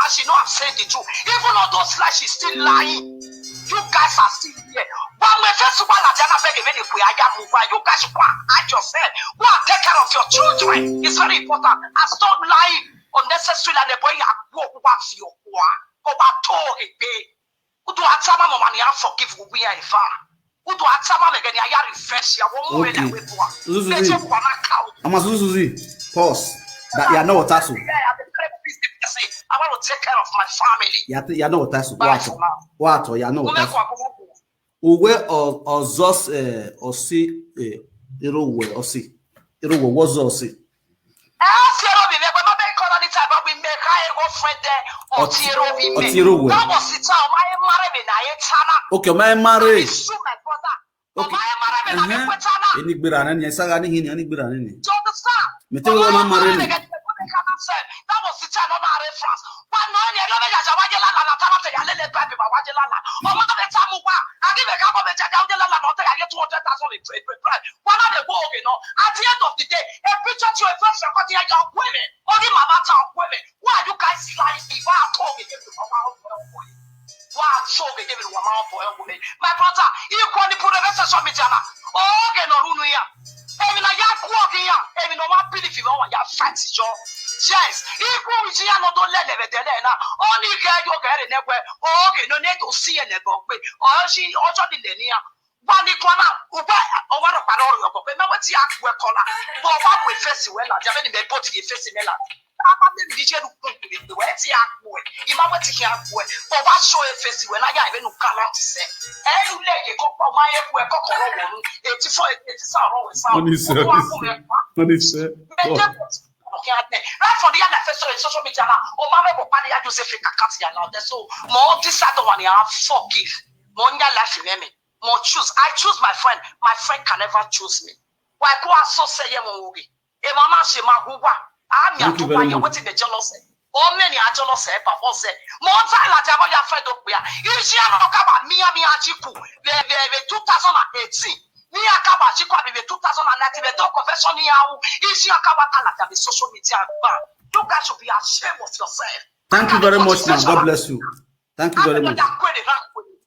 And she know I've said it too. Even all those lies, she's still lying. You guys are still here. But my first one, I didn't beg any way. I am move. You guys go and hide yourself. Go and take care of your children. It's very important. And stop lying unnecessarily. And the boy, I go back to your boy. Go back to it, babe. Udu atama mama ni a forgive we are ifa. Udu atama me gani a refresh ya wo mu we na we bua. Zuzu, Eje zuzu. Bua na ka o. Ama Zuzu Zuzu. Pause. That you are not Otasu. Yeah, I dey pray for this person. I want to take care of my family. You are, you are not Otasu. Bye What? for now. What? You are not Ume Otasu. kwa bubu. Uwe or or Zos eh or si eh Irowe or si Irowe was or si. Eh, zero me, me, but no be call anytime, but we make her go friend there. Or Ot- zero me. Otiro we. That was the time I married me na Etana. Okay, my marry. Sue my brother. Okay. My married me na Uh-huh. Etana. Any gbera na ni saga ni hini any gbera na ni. Do you understand? Me tell you, my marry me. That was the time on our reference. But no, any other guys, I want you la la, Tana, tell you, let it back, I want you la la. Oh, my, the time, I give a couple of, I get two hundred thousand in pray, pray, pray. One of the go, you know. At the end of the day, a picture to a person, but you are women. Only my matter of women. Why are you guys lying? If I told me, you know, why I told me, you know, why I told me, you know, my brother, you call the put the social media now. Oh, okay, no, no, no, yeah. Emi na ya ku oge ya, emi no wa believe you wa ya fight jo. Yes, iku iji ya no do le le be de le na. Oni ke yo ke re ne gbe. Oge no ne to si e le go pe. O si ojo ni le ni ya. Wa ni kwa na, ugbe o wa ro pa ro yo ko pe. Me we ti a ku e kola. Bo wa we face we la, ja be ni me body e face me la. Ama me mi je ru ku we ti a ku e. Ima we ti a ku e. Bo wa show e face we na ya be nu kala ti se. E lu le ye ko pa ma ye ku e ko ko ro wo nu. E ti fo e ti sa ro we sa. Oni se, Ko wa ku e pa. Oni se. Me je ko ti ko ke ate. Right from the other face on social media na. O ma me bo pa ni ya Joseph ka ka ti ya na. So mo ti sa do wa ni a forgive. Mo nya life me me. Mo choose. I choose my friend. My friend can never choose me. Why ko a so say ye mo wo bi. E ma ma se ma hu wa. A mi Thank you ato very wa ye much. Wetin be jealous. O me ni a jealous e pa o se. Mo ta la ja ko ya friend o pe a. Isi a no ka ba mi a mi a ji ku. Be be be two thousand and eighteen. Mi a ka ba ji ku a be be two thousand and nineteen be to confession ni a wu. Isi a ka ba ta la ja be social media ba. You guys should be ashamed of yourself. Thank you very much, man. God bless you. Thank you very much.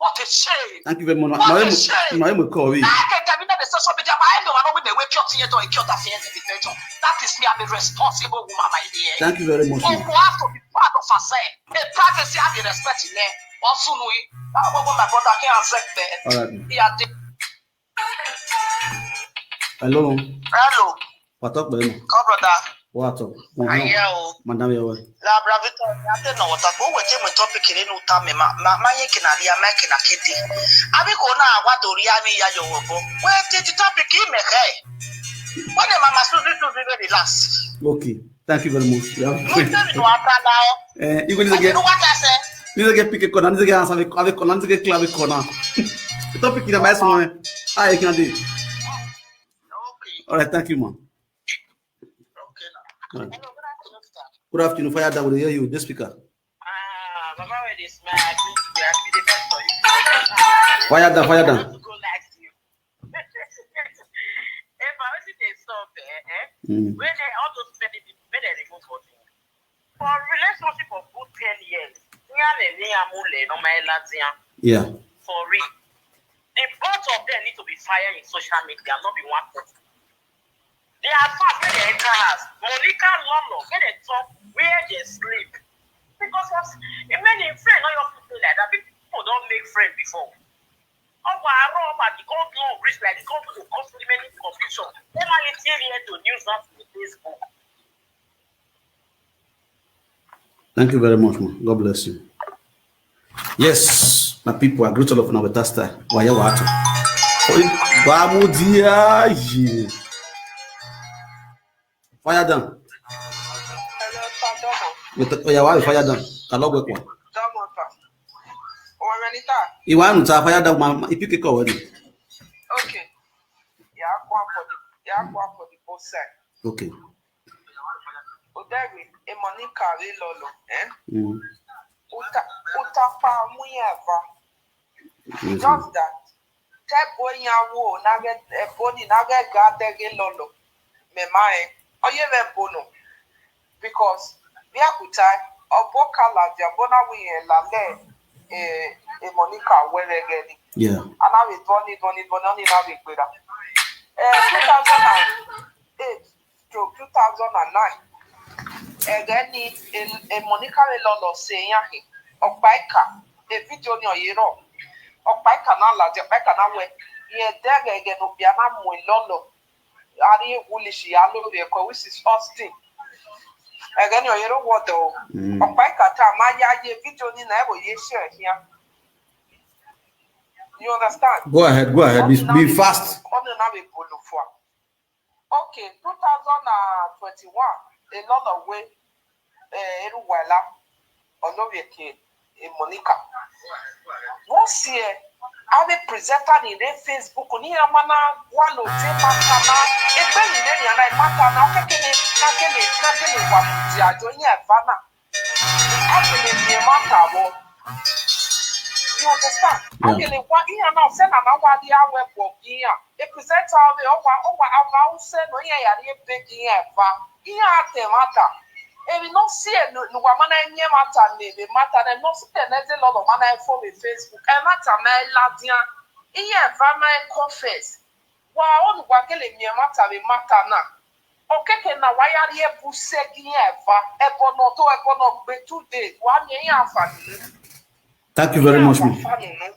What a shame. Thank you very much. What My a name, shame. my name will call you. Like a cabinet the social media, but I know I don't know where pure thing you don't cure that thing you don't. That is me, I'm a responsible woman, my dear. Thank you very much, Oh, man. we have to be proud of ourselves. A privacy, I be respecting there. Also, we, uh, what my brother can't accept there. All right, man. Yeah, the Hello. Hello, What up, man? come brother. What up? Aye o. Madam, your way. La bravito, ya te no ta ko we te mo topic ni no ta me ma ma ma ye kina dia ma kina kedi. Abi ko na wa dori ami ya yo wo bo. We te ti topic me he. When the mama Susie Susie very last. Okay. Thank you very much. You have No tell me no ata now. Eh, you go need to I get, know what I said. need to get pick a corner, need to get answer, need to get, need to get clear corner. The topic in the best one. Ah, you can do. Okay. All right, thank you, man. Okay now. All right. Hello, good afternoon, sir. Good afternoon, Fire Down. We hear you, this speaker. Ah, Mama, where this man? I be the best for you. Fire Down, Fire I Down. want to go like you. If I was in the stop, eh, eh? Mm. When they all those many people, when they remove for me. For relationship of good ten years, Niale, Niamule, no my Latia. Yeah. For real. The both of them need to be fired in social media, not be one person. They are fast when they enter house. Monica Lolo, when they talk, where they sleep. Because of, in many friends, not your people like that. People don't make friends before. Oh, wow, oh, wow, they can't do reach like they can't do the country many confusion. They might here to news, not to Facebook. Thank you very much, man. God bless you. Yes, my people, I greet all of you with that style. Why you want to? Babu dia ye. Fire Down. Hello, sir, Domo. You t- oh, yeah, why Fire Down? Kalogwe kwa. Domo, sir. Oh, Renita. Iwa nuta fire that man. If you kick already. Okay. Yeah, go on for the yeah, go on for the both side. Okay. Odere, Emonika re lolo, eh? Mm. Uta uta pa muyava. Yes, Just that. Te boy ya wo na get eh, boni na get ga de ge lolo. Me ma eh. Oye ve bono. Because we are good time. Obo kala dia bona we eh, la le eh, Emonika were geni. Yeah. Ana we boni boni boni oni na we gbera. Eh, two thousand eight to two thousand nine. Ẹgẹ ni Emonika re lolo se yan he. Ọpaika, e video ni oyero. Ọpaika na la, ọpaika na we. Ye de ẹgẹ no bia na mu lolo. Ari English ya lo re ko, which is Austin. Ẹgẹ ni oyero word o. Mm. Ọpaika ta ma ya ye video ni na e wo ye share here. You understand? Go ahead, go ahead. Be, be fast. Ọdún náà mi bolo fún wa. Okay, two thousand and twenty-one, a lot of way, eh, Eruwala, Olorieke, eh, Monica. Wọ́n sì ẹ̀, a lè presenter ní ilé Facebook ní Amana wà ló dé Matana. Ẹgbẹ́ yìí lẹ́yìn ara ẹ̀ Matana, ó kékeré, kákélé, kákélé wà ló di àjọ yín ẹ̀ bá náà. Agele ni ẹ má kà wọ. You understand? Yeah. Agele wa iya na se na na wa di awe bo giya. E present awe o wa o wa awa o se no iya ya ri ebe giya e fa. Iya ate mata. E bi no si e no no wa mana enye mata ne be mata ne no si e ne de lolo mana e fo be Facebook. E mata me la dia. Iya e fa ma e confess. Wa onu wa gele mi e mata be mata na. Okeke na wa ya ri ebu se gi ya e fa. E bo no to e bo no gbe two days. Wa mi e ya fa ni. Thank you very much, man.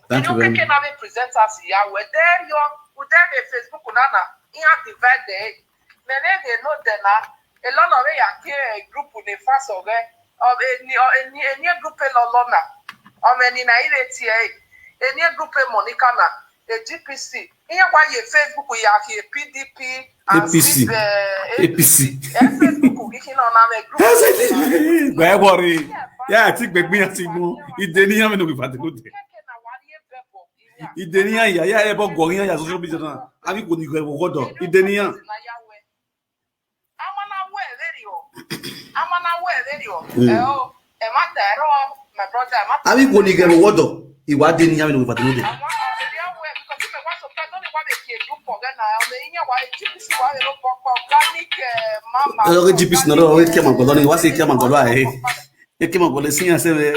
Thank you very Okeke na be presenters ya we de yo. U de be Facebook na na. Iya divide. Me ne ge no de na. A lot of ya ke group ni fa so ge. Of any or any any group e lo lo na. Of any na ile ti e. Any group e Monica na. A G P C. Ihe kwa ye Facebook ya ke P D P and A P C. Steve, eh, A P C. Eh, Facebook gị nọ na me group. Wee worry. Ya ti gbegbe ya ti mu. Ide ni ya me no be fati ko de. Ide ni ya ya ya e bo go ya ya social media na. Abi ko ni go e wo do. Ide ni ya. Amana we radio. Amana we radio. Mm. Eh, oh, eh, my dad, oh, my brother, my Abi ko ni go e wo do. Iwa de ni ya me no be fati ko de. Ọ̀rọ̀ G P C náà lọ́wọ́ kí ẹ máa gbọ́dọ̀ ni wá sí kí ẹ máa gbọ́dọ̀ àyè. Ẹ kí ẹ máa gbọ́dọ̀ sí yàn sẹ́wẹ̀.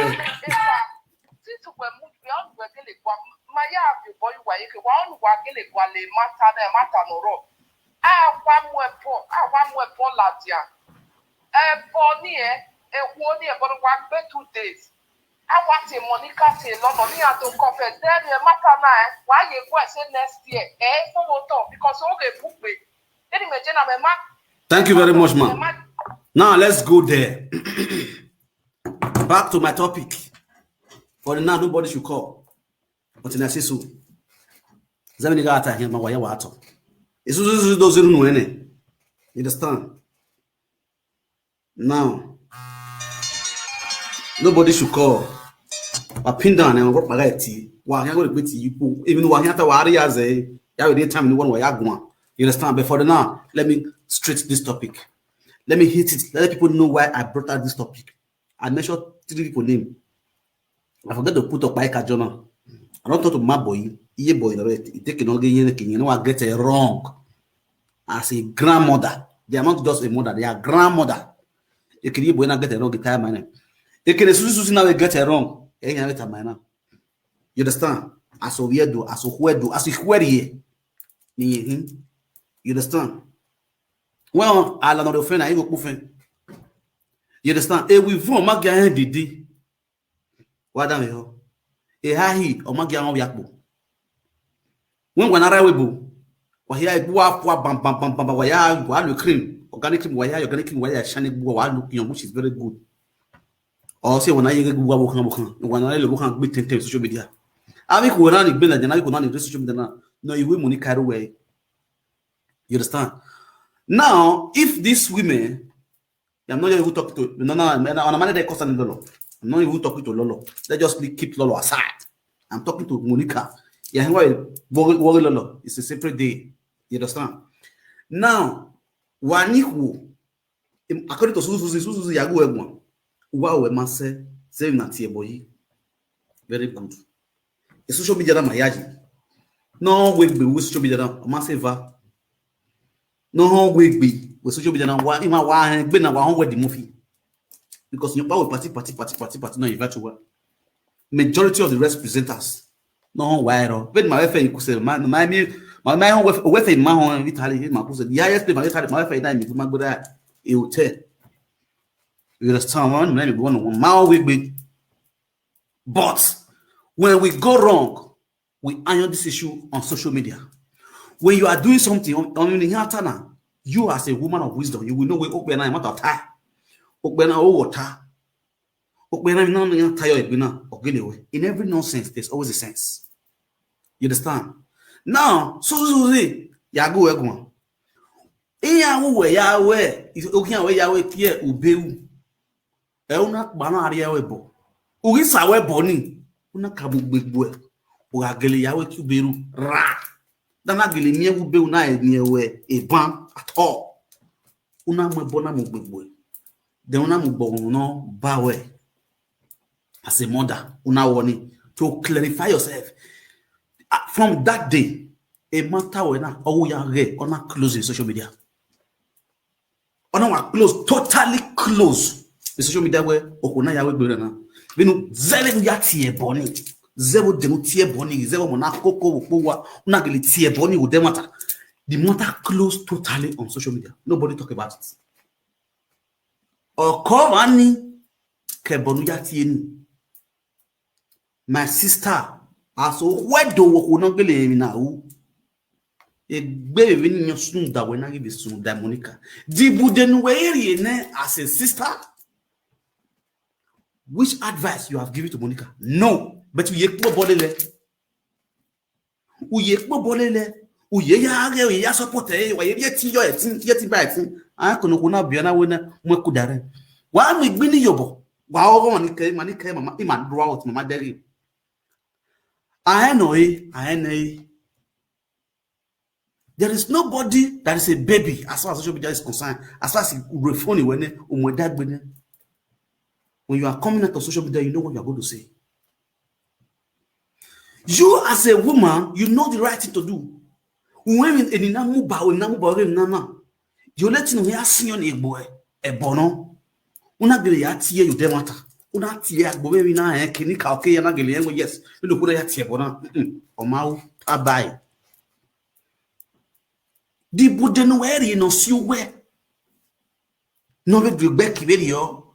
Awa mu ẹbọ, awa mu ẹbọ ladia. Ẹbọ ni ẹ, ewo ni ẹbọ ni wa gbé two days. Awa ti Monica ti lọnà ní àtò kọfẹ dẹrẹ ẹ mata náà ẹ wàá yẹ kó ẹ ṣe next year ẹ fowó tọ because ó lè bùgbé. Ẹni mẹjẹ náà mẹ má. Thank you very much, man. Now let's go there. Back to my topic. For the now, nobody should call. But in I say so. Zami ni gata here ma waya wato. Isu su su do ziru no ene. You understand? Now, nobody should call. Wa pin down and work bagay ti. Wa hia go gbeti yipo. Even wa hia ta wa ari aze. Ya we dey time ni won wa ya gwa. You understand? But for the now, let me straight this topic. Let me hit it. Let people know why I brought out this topic. I mentioned three people name. I forget to put up Baika Jonah. I don't talk to my boy. Iye boy, no, he take no get yen kin, you know, I get it wrong. As a grandmother, they are not just a mother, they are grandmother. You can boy not get it wrong, the time man. You can susu susu now get it wrong. Eh, you get it man. You understand? As of here do, as of where do, as of where here. You understand? Well, I don't know the friend, I go friend. You understand? E we from Maga didi. Wa da yo. E ha hi o Maga won yakpo. When we na we bu. Wa ya bu wa kwa bam bam bam bam wa ya wa lo cream. Organic cream wa ya organic cream wa ya shine bu wa lo yan which is very good. Or say when I get bu wa wo kan wo kan. When I lo wo kan gbe ten ten social media. Abi ko na ni gbe na na ko na ni social media na. No, you will money carry away. You understand? Now, if these women, I'm not even talking to no no no no no no no. I'm not even talking to Lolo. Let's just keep Lolo aside. I'm talking to Monica. Yeah, why worry, worry, lolo. It's a separate day. You understand? Now, Wanihu, according to Suzuzi, Suzuzi Yagu Egwon, Uwa we mase, say na tie boy. Very good. E social media na mayaji. No we be with social media na mase va. No we be with social media na wa ima wa hen gbe na wa hon we the movie. Because you power party, party, party, party, party, no invite you. Majority of the rest presenters no hon wa ero. When my wife you say my my me my my hon we we fe ma hon Italy, ma ku say the highest pay my Italy, my wife na mi ma gbada e hotel. You understand? One na mi go on ma we be. But when we go wrong, we iron this issue on social media. When you are doing something on, on the Hatana, you as a woman of wisdom, you will know we open a matter of time. Open a water. Open a non tayo ebina or get away. In every nonsense, there's always a sense. You understand? Now, so so so Yagu Egwon. Iya we ya we, is okin we ya we tie ubeu. E una kpana ari ewe bo. Ugi sa we bo ni. Una kabu gbegbo e. Uga gele ya we ki uberu. Ra. Dana gele mi ewu beu na e ni ewe e ban at all. Una mo bo na mo gbegbo e. Then una mo bo no ba we. As a mother, una warning to clarify yourself. Ah, from that day, a matter when I oh ya re on a close in social media. Ona wa close, totally close. The social media where okuna ya we gbere na. Binu zele ya tie boni. Zero denu tie boni, zero mona koko wo wa. Una gele tie boni wo de matter. The matter close totally on social media. Nobody talk about it. Oko wani ke bonu ya tie ni. My sister, as wedo wo kuna gele mi na u. Egbe we ni sunu da we na give sunu da Monica. Di bude nu we eri ne as a sister. Which advice you have given to Monica? No, but we ye kpo bole le. Uye kpo bole le. Uye ya ge, uye ya support e, wa ye ye ti yo e ti, ye ti ba e ti. A kono kuna bia na we na mo kudare. Wa mi gbi ni yobo. Wa ogo mani ke, mani ke mama, ima draw out mama deri. A eno e, a ene e. There is nobody that is a baby as far as social media is concerned. As far as you refone when umwe dagbene. When you are coming out of social media, you know what you are going to say. You as a woman, you know the right thing to do. When in na muba, when na muba, when na na. You let you know ya senior ni egbo e, ebono. Una gele ya tie you dem matter. Una tie agbo we na e kini ka okay ya na gele yengo yes. We look ya tie bona. O ma u abai. Di bude no we ri no si we. No we du gbe ki we ri o.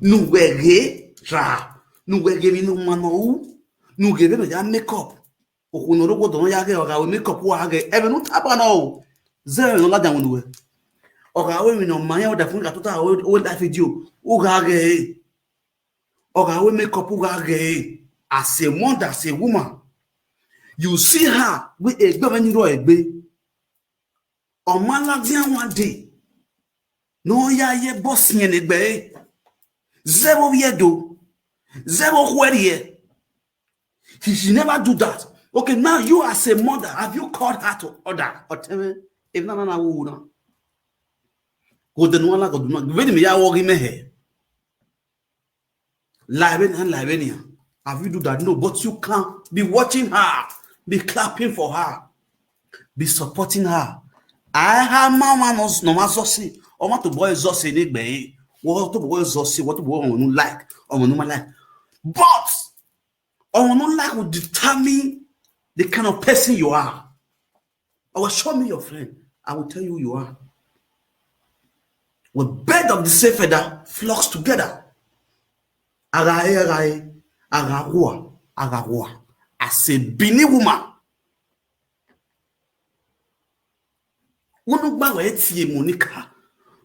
Nu we ge ra. Nu we ge mi nu ma no u. Nu ge be no ya make up. Oku no ro gbodo no ya ge oga we make up wa ge. Ebe nu taba no. Zero no la dan we. Oga we mi no ma ya o da fun ka to ta we da video. U ga ge. Oga we make up u ga ge. As a mother, as a woman, you see her we egbe we ni ro egbe. O ma la di one day. No ya ye boss yen egbe. Zero yedo. Zero query. He should never do that. Okay, now you as a mother, have you called her to order? Or tell me, if na na na who na. Go den wala go do na. When me ya worry me he. Librarian and librarian. Have you do that? No, but you can be watching her, be clapping for her, be supporting her. I have my one no ma zosi. O ma to boy zosi ni gbe. Wo to boy zosi, wo to boy no like. O no ma like. But I will not like will determine the kind of person you are. I will show me your friend. I will tell you who you are. With bird of the same feather flocks together. Agae, agae, agagua, agagua. As a Bini woman, unu gba we tie Monica.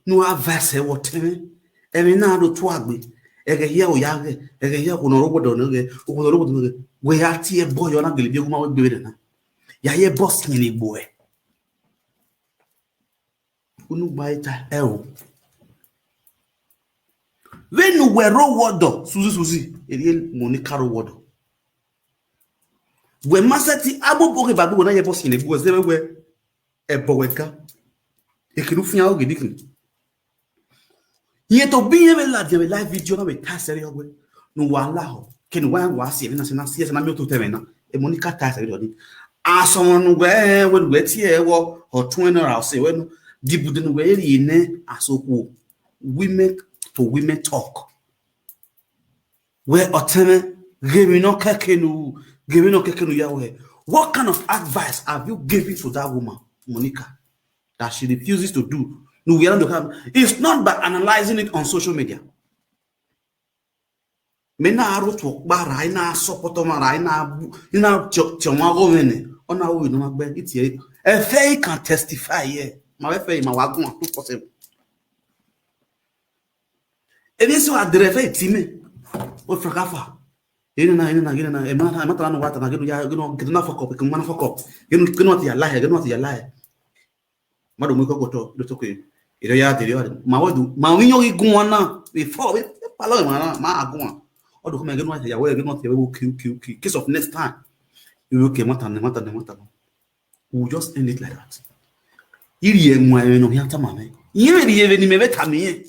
Nu advice e wo teme. Emi na do tu agbe. Ege ye o ya ge. Ege ye ko no ro gbodo no ge. O ko no ro gbodo no ge. We ya tie boy o na gele bi o ma we gbe na. Ya ye boss ni ni boy. Unu gba ita e o. Venu we ro wodo. Suzi, Suzi. Eri Monica ro wodo. We maseti abo boge babu na ye boss in the go zebe we e bo we ka. E kinu fia o gidi kin. Ye to bi ye be la de live video na we ta seri ogwe. No wa la ho. Ken wa wa si na se na si na mi o to te me na. E Monica ta seri odi. Aso no we we we ti e wo ho tun na ra se we no. Dibu de no we ri ne aso ku. Women to women talk. We oteme gemi no kekenu, gemi no kekenu ya we. What kind of advice have you given to that woman, Monica, that she refuses to do? No, we are not. It's not by analyzing it on social media. Me na aro to kpara, ina support ma ra, ina bu, ina cho cho ma go mene. Ona wo no ma gbe iti e. E fe I can testify here. Ma we fe ma wa gun two four seven. Ebi so adere fe iti me. O frakafa. Ina na, ina na, ina na. E ma na, e ma ta na wa ta na genu ya, genu genu na fuck up, genu na fuck up. Genu genu ati ya lie, genu ati ya lie. Mado mo ko to do to ko. Iro ya de yo. Ma wo du, ma wi yo gi gun wa na. We fo, we pa lo ma na, ma agun wa. O do ko me genu ati ya we, genu ati ya we kill kill kill. Case of next time. You okay, mata ne, mata ne, mata ne. We'll just end it like that. Iri e mo e no ya ta ma me. Iri e ni me be ta me.